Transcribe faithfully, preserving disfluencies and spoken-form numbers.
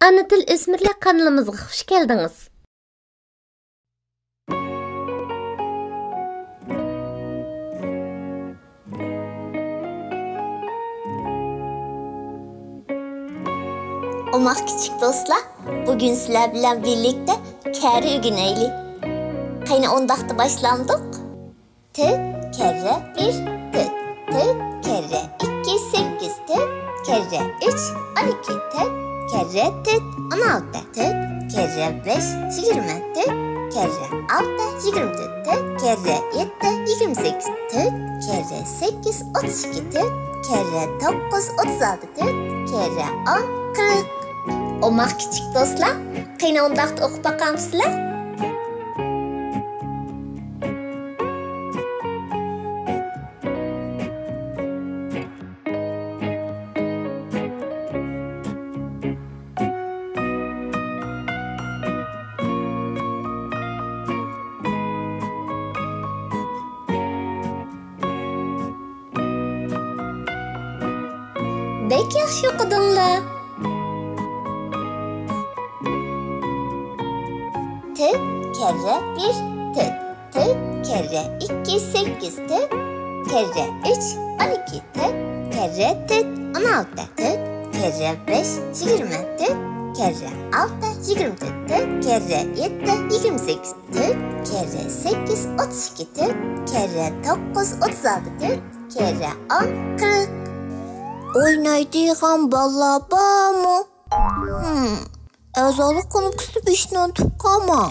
ئانا تىل ئۆسمۈرلەر قانىلىمىزغا خۇش كەلدىڭىز. ئوماق كىچىك دوستلار، بۈگۈن سىلەر بىلەن بىرلىكتە كەررە ئۆگىنەيلى. قېنى، ئونداقتا باشلامدۇق؟ تۆت كەررە بىر، تۆت، تۆت كەررە ئىككى، سەككىز، تۆت كەررە ئۈچ، ئون ئىككى، تۆت كەررە تۆت، ئون ئالتە، تۆت كەررە بەش، يىگىرمە، تۆت كەررە ئالتە، يىگىرمە تۆت، تۆت كەررە يەتتە، يىگىرمە سەككىز، تۆت كەررە سەككىز، ئوتتۇز ئىككى، تۆت كەررە توققۇز، ئوتتۇز ئالتە، تۆت كەررە ئون، قىرىق. ئوماق كىچىك دوستلار، قېنى ئۇنداقتا ئوقۇپ باقامسىلەر؟ بەك ياخشى ئوقۇدۇڭلار. تۆت كەررە بىر، تۆت، تۆت كەررە ئىككى، سەككىز، تۆت كەررە ئۈچ، ئون ئىككى، تۆت كەررە تۆت، ئون ئالتە، تۆت كەررە بەش، يىگىرمە، تۆت كەررە ئالتە، يىگىرمە تۆت، تۆت كەررە يەتتە، يىگىرمە سەككىز، تۆت كەررە سەككىز، ئوتتۇز ئىككى، تۆت كەررە توققۇز، ئوتتۇز ئالتە، تۆت كەررە ئون، قىرىق. ئوينايدىغان بالىلار بارمۇ؟ ھىم، ئەزالىق كۇنۇپكىسىنى بېسىشنى ئۇنتۇپ قالماڭ.